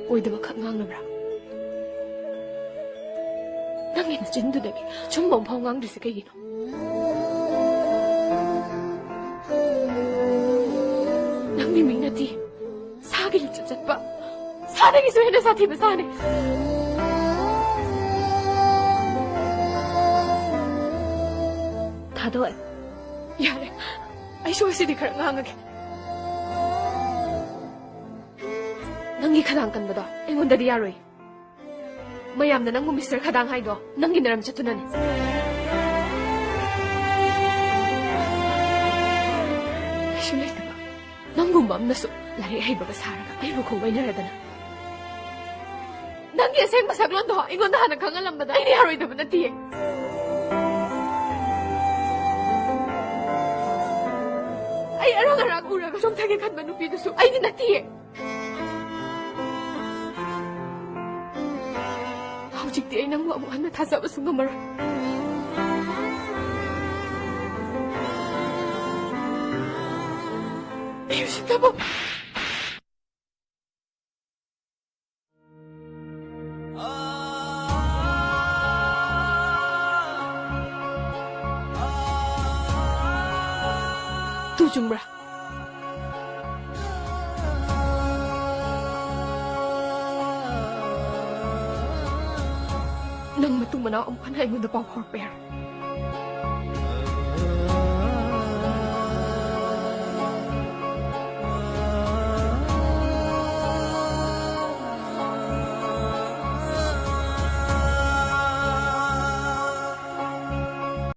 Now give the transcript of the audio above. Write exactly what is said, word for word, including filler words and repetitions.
ꯑꯣꯏꯗꯕ ꯈꯛ ꯉꯥꯡꯅꯕ꯭ꯔꯥ? ꯅꯪꯒꯤ ꯅꯆꯤꯟꯗꯨꯗꯒꯤ ꯑꯆꯨꯝꯕ ꯑꯃꯐꯥꯎ ꯉꯥꯡꯗ꯭ꯔꯤꯁꯦ ꯀꯩꯒꯤꯅꯣ? ꯅꯪꯗꯤ ꯃꯤ ꯅꯠꯇꯦ꯫ ꯁꯥꯒꯤ ꯂꯤꯆꯠ ꯆꯠꯄ, ꯁꯥꯗꯒꯤꯁꯨ ꯍꯦꯟꯅ ꯁꯥꯊꯤꯕ ꯁꯥꯅꯤ꯫ ꯊꯥꯗꯣꯛꯑꯦ꯫ ꯌꯥꯔꯦ, ꯑꯩꯁꯨ ꯉꯁꯤꯗꯤ ꯈꯔ ꯉꯥꯡꯉꯒꯦ꯫ ꯅꯪꯒꯤ ꯈꯗꯥꯡ ꯀꯟꯕꯗꯣ ꯑꯩꯉꯣꯟꯗꯗꯤ ꯌꯥꯔꯣꯏ꯫ ꯃꯌꯥꯝꯅ ꯅꯪꯕꯨ ꯃꯤꯁꯇꯔ ꯈꯗꯥꯡ ꯍꯥꯏꯗꯣ ꯅꯪꯒꯤ ꯅꯔꯝ ꯆꯠꯇꯨꯅꯅꯤ꯫ ꯀꯩꯁꯨ ꯂꯩꯇꯕ ꯅꯪꯒꯨꯝꯕ ꯑꯃꯅꯁꯨ ꯂꯥꯏꯔꯤꯛ ꯍꯩꯕꯒ ꯁꯥꯔꯒ ꯑꯩꯕꯨ ꯈꯣꯡꯒꯩꯅꯔꯗꯅ꯫ ꯅꯪꯒꯤ ꯑꯁꯦꯡꯕ ꯁꯛꯂꯣꯟꯗꯣ ꯑꯩꯉꯣꯟꯗ ꯍꯥꯟꯅ ꯈꯪꯍꯜꯂꯝꯕꯗ ꯑꯩꯅ ꯌꯥꯔꯣꯏꯗꯕ ꯅꯠꯇꯤꯌꯦ꯫ ꯑꯩ ꯑꯔꯥꯡ ꯑꯔꯥꯡ ꯎꯔꯒ ꯆꯣꯡꯊꯒꯦ ꯈꯟꯕ ꯅꯨꯄꯤꯗꯨꯁꯨ ꯑꯩꯗꯤ ꯅꯠꯇꯤꯌꯦ꯫ ꯍꯧꯖꯤꯛꯇꯤ ꯑꯩ ꯅꯪꯕꯨ ꯑꯃꯨꯛ ꯍꯟꯅ ꯊꯥꯖꯕꯁꯨ ꯉꯝꯃꯔꯣꯏ꯫ ꯑꯩ ꯎꯁꯤꯠꯇꯕ꯫ ꯇꯨ ꯆꯨꯝꯕ꯭ꯔꯥ? ꯅꯪ ꯃꯇꯨꯡ ꯃꯅꯥꯎ ꯑꯃꯨꯛ ꯍꯟꯅ ꯑꯩꯉꯣꯟꯗ ꯄꯥꯎ ꯐꯥꯎꯔꯛꯄ ꯌꯥꯔꯣꯏ꯫